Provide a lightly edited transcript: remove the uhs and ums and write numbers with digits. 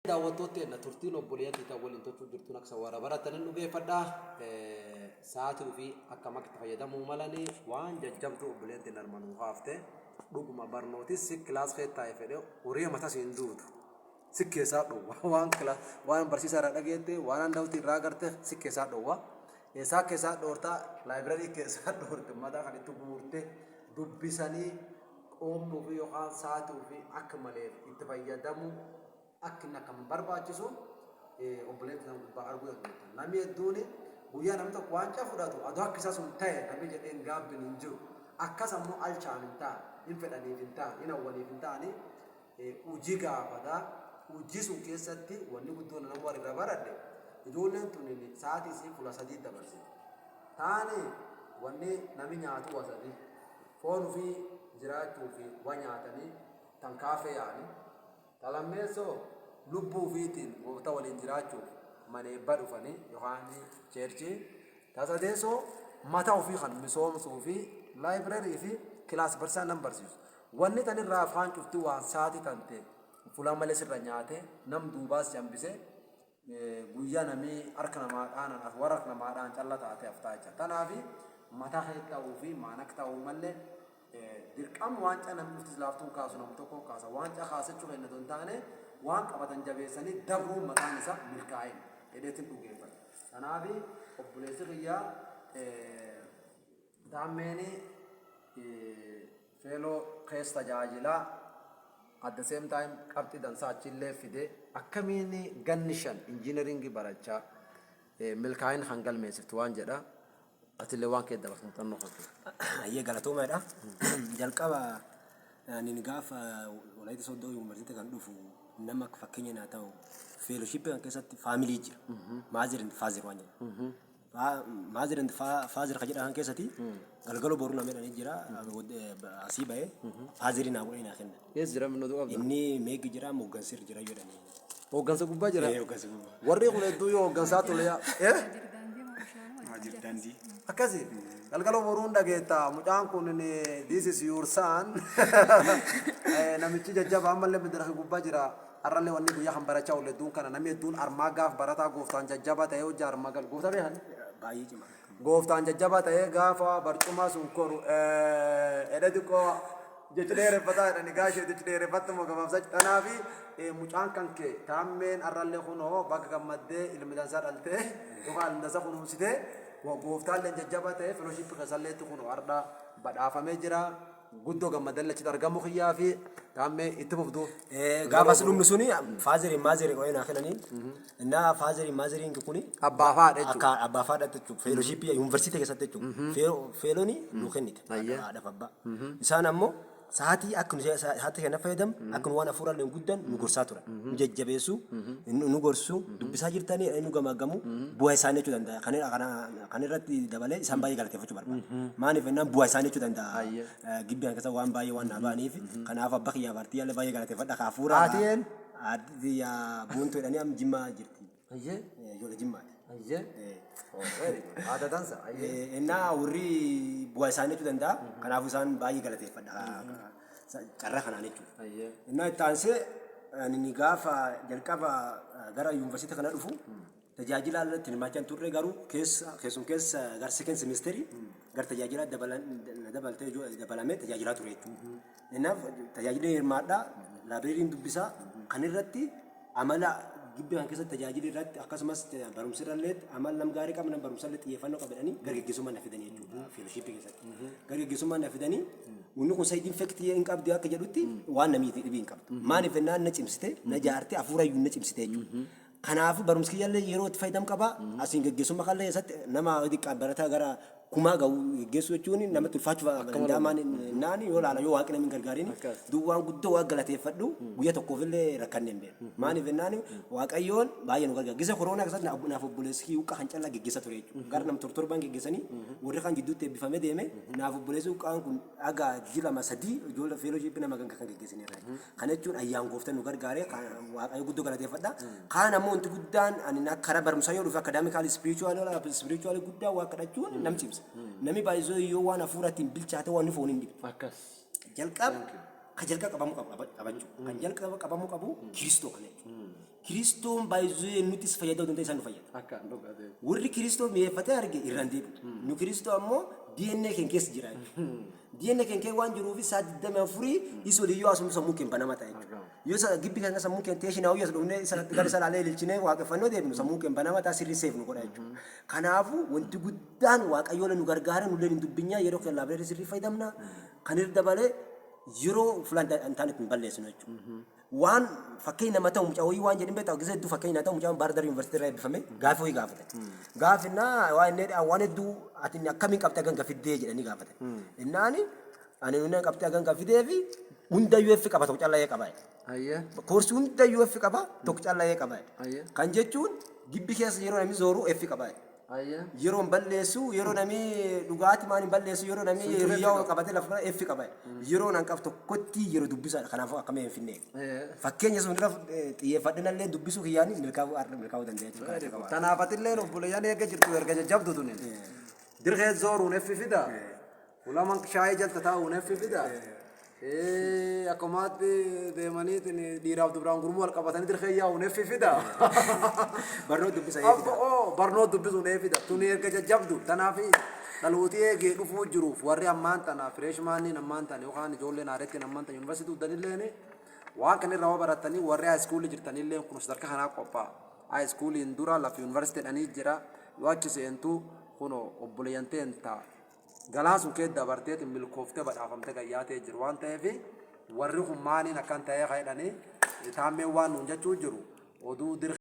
Daawwattoota teenna, turtiin obboleeyyan tiitaa waliin tochuu jirtuun akka warra barataniin dhugeeffadha. Sa'aatii ofii akkam akka itti fayyadamuu malanii waan jajjabduu obboleeyyan teenna armaan nuu kaafte. Dhuguma barnootis si class kee taa'e fedhe horii mataa siin duutu. Si keessaa dhowwa, waan class waan barsiisaa irraa dhageette, waan handoutii irraa agarte si keessaa dhowwa. Eessaa keessaa dhoortaa? Library keessaa dhoorte. Mataa kan itti guurte dubbisanii qoomnuu fi yookaan sa'aatii ofii akka maleef itti fayyadamuu akka inni akkam barbaachisu obboleettii sana gubbaa arguu dandeetta. Namni hedduun guyyaa namni tokko waancaa fudhatu adoo akka isaa sun ta'e namni jedhee hin gaabbin hin jiru. Akkas ammoo alchaan hin ta'an, hin fedhaniif hin ta'an, hin hawwaniif hin ta'anii, hojii gaafata. Hojii sun keessatti wanni guddoon nama warri irraa baradhe, ijoolleen tun sa'aatii isii fuula sadii dabarsite. Taani wanni nami nyaatu wa sadi. Foon ofii jiraachuu fi wa nyaatanii tan kaafee yaa'anii. Ta lammeessoo, lubbuu ufiitiin Gooftaa waliin jiraachuuf mana eebbaa dhufanii yookaan churchii. Ta sadeessoo, mataa ofii kan misoomsuu fi library fi class barsiisaan nam barsiisu. Wanni tan irraa afaan cufti waan saati tante fulaa malee sirra nyaate nam duubaas si hambise, guyyaa namii harka namaa dhaanan as warra harka namaa dhaan calla taate haftaa jecha. Tanaafi mataa kee ta'uu fi maanak ta'uu malee dirqama waancaa namni dhuftis laaftuun kaasu nam tokko kaasa. Waancaa kaasachuu kenna don taane, waan qabatan jabeessanii dabruun mataan isaa milkaa'in jedheetin dhugeeffata. Tanaafi obboleessi kiyyaa Taammeeni fellow keessa tajaajilaa, at the same time qabxii dansaa achillee fide, akkamiin ganni 5 engineeringii barachaa milkaa'ina kan galmeessiftu waan jedha. Atillee waan kee dabarsu muuxannoo kan kee. Ayyee, galatoomaadha. Jalqaba ani gaafa Walaayita Sooddoo Yuunivarsiitii kan dhufu, nama akka fakkeenya naa ta'u fellowshippii kan keessatti family jira. Mother and father waan jedhu. Mother and father kan jedhan keessatti Galgalo Boruu nama jedhanii jira. Asii bahee fatherii naa godhee naa kenna. Eessa jira minnu qabda? Inni meegi jira, mooggansir jira jedhanii. Hooggansa gubbaa jira. Eh, hooggansa gubbaa. Warri kun hedduu yoo hooggansaa tole yaa. Eh? Waajjir daandii. Akkasi. Galgalo Boruun dhageetta, mucaan kun, this is your son. Namichi jajjaba ammallee madaraka gubbaa jira. Har'allee wanni guyyaa kan barachaa oole hedduun kana, namni hedduun armaa gaaf barataa gooftaan jajjaba ta'ee hojii armaa galu. Gooftaa beekan? Baay'ee cima. Gooftaan jajjaba ta'ee gaafa barcuma sun koru edha xiqqoo jechi dheereffataa jedhani gaashee jechi dheereffattu moo gabaabsa. Kanaafi mucaan kan kee Taammeen har'allee kunoo bakka gammaddee ilmi dansaa dhaltee yookaan ilmi dansaa kunuunsitee, gooftaallee jajjaba ta'ee fellowship keessalleetti kunoo har'a badhaafamee jira. Guddoo gammadallee achitti argamu kiyyaa fi Taammee itti fufdu. Gaafa as dhumnu suni fatherii motherii qo'ee naa kennanii. Innaa fatherii motheriin kuni Abbaa fi haadha jechuudha. Akka abbaa fi haadha jechuudha. Fellowshippii yuunivarsiitii keessatti jechuudha. Fellowni nu kennite. Haadhaaf abbaa. Isaan ammoo sa'aatii akka nu sa'aatii kana fayyadamu, akka nu waan hafuuraallee guddan nu gorsaa turan. Nu jajjabeessu, nu gorsu, dubbisaa jirtanii nu gamaaggamu, bu'aa isaanii jechuu danda'a. Kan irratti dabalee isaan baay'ee galateeffachuu barbaada. Maaliif jennaan, bu'aa isaanii jechuu danda'a. Gibbii kana keessa waan baay'ee waan naa ba'aniif, kanaaf abbaa kiyyaa fi haadha baay'ee galateeffadha. Ka hafuura. Haati een? Haati kiyyaa Boontuu jedhanii amma Jimmaa jirti. Ijoollee Jimmaati. Ayyee. Oh, very good. Haadha dansa. Ayyee. Innaa warri bu'aa isaanii jechuu danda'a. Kanaafuu isaan baay'ee galateeffadha. Carraa kanaan jechuudha. Innaa itti aansee ani gaafa jalqaba gara yuunivarsiitii kana dhufu tajaajila irratti hirmaachaa hin turre, garuu keessa keessum keessa gara second semesterii gara tajaajila dabaltee dabalamee tajaajilaa ture jechuudha. Innaaf tajaajila hirmaadhaa, libraryn dubbisaa kan irratti amala gibbii kan keessatti tajaajila irratti, akkasumas barumsa irrallee amala nam gaarii qaba, nam barumsa illee xiyyeeffannoo qaba jedhanii gara geggeessummaa na fidanii jechuudha fellowshippii keessatti. Gara geggeessummaa na fidanii, wanni kun side effectii hin qabdu akka jedhutti waan namni dhibii hin qabdu. Maaliif jennaan, na cimsite, na jaarte, hafuura iyyuu na cimsite jechuudha. Kanaafuu barumsi kiyyallee yeroo itti fayyadamu qaba. Asiin geggeessummaa kallee keessatti nama xiqqaa barataa gara kumaa gahu geggeessuu jechuun namatti ulfaachuu danda'amaan naan yoo laala, yoo waaqni namni hin gargaarin duwwaan guddoo waaqa galateeffadhu, guyyaa tokkoofillee rakkanne hin beeku. Maaliif jennaan, Waaqayyoon baay'ee nu gargaara. Gisa koronaa keessatti naaf obboleessi huqqaa kan callaa geggeessa ture jechuudha. Gara nama tortorbaan geggeessanii warri kan gidduutti eebbifamee deeme, naaf obboleessi huqqaan kun dhagaa ji 2 3 ijoollee fellowshippii nama kan geggeessineerra. Kana jechuun ayyaan gooftaan nu gargaaree Waaqayyo guddoo galateeffadha. Kaan ammoo wanti guddaan ani akka karaa barumsaa yoo dhufe, academically, spiritual guddaa waa kadhachuun nam cimsa. Namni baay'isoo yoo waan hafuuraatiin bilchaate waan foon hin dhibu. Jalqaba kan jalqaba qabamuu qabu qabachuu. Kan jalqaba qabamuu qabu Kiristoo kana jechuudha. Kiristoon baay'ee nutis fayyaduu danda'a, isaan nu fayyada. Akka dhugate. Warri Kiristoo mi'eeffatee arge irraan deebi'u. Nu Kiristoo ammoo DNA keenya keessa jira jechuudha. DNA keenya keessa waan jiruuf isaa 24 isa olii yoo asuma sammuu keenya banama ta'a jechuudha. Yoo isa gibbi kana sammuu keenya teeshinaa hojii as dhufnee isa gara isa laalee ililchinee waaqeffannoo deebinu, sammuu keenya banama ta'a, sirrii seef nu godha jechuudha. Kanaafuu wanti guddaan Waaqayyoon nu gargaara, nullee hin dubbinyaa, yeroo keenya library sirrii fayyadamna. Kan irra dabalee yeroo fulaan hin taanetti hin balleessinu jechuudha. Waan fakkeenya nama ta'u, mucaa wayii waan jedhin beektaa, gisee hedduu fakkeenya ta'u, mucaan Baardar Yuunivarsiitii irraa eebbifame gaafii wayii gaafate. Gaafinnaa waan inni waan hedduu ati akkamiin qabxee hagan fiddee jedhanii gaafate. Innaani ani inni qabxee hagan fidee fi hundayyuu F qaba, tokko callayee qaba. Koorsii hundayyuu F qaba, tokko callayee qaba. Kan jechuun gibbi keessa yeroo namni zooru F qaba. Yeroo hin balleessu, yeroo namni dhugaatii maan hin balleessu, yeroo namni hiriyaa qabatee lafa F qaba. Yeroo nan qabu tokkotti yeroo dubbisaadha. Kanaafuu akkamii hin finne. Fakkeenya sun irra xiyyeeffadhinallee dubbisuu kiyyaanii milkaa'uu danda'a jechuudha. Tanaaf atillee obboleeyyan eegga jirtu erga jajjabdu tuni. Dirqee zooruun F fida. Ulaman shaayii jalta taa'uun F fida. Akkumaatti deemaniitiin dhiiraaf dubraan gurmuu wal qabatanii dirqee yaa'uun F fida. Barnoota dubbisa. Abbo oo, barnoota dubbisuun F fida. Tuni erga jajjabdu. Tanaaf dhalootii eegee dhufuu jiruuf, warri ammaan tana freshmaniin ammaan tana yookaan ijoolleen haarettiin ammaan tana yuunivarsiitii uddanilleen waan kan irraa baratanii, warri high schoolii jirtanillee kun sadarkaa kanaa qophaa'a. High schooliin dura lafa yuunivarsiitii dhanii jira. Yoo achi seentu kunoo obboleeyyan ta'a. Galaan sun keessa dabarteetiin milkooftee badhaafamte gayyaatee jiru waan ta'eef, warri kun maaliin akkan ta'ee jedhanii taammeen waan nuun jechuu jiru oduu dir.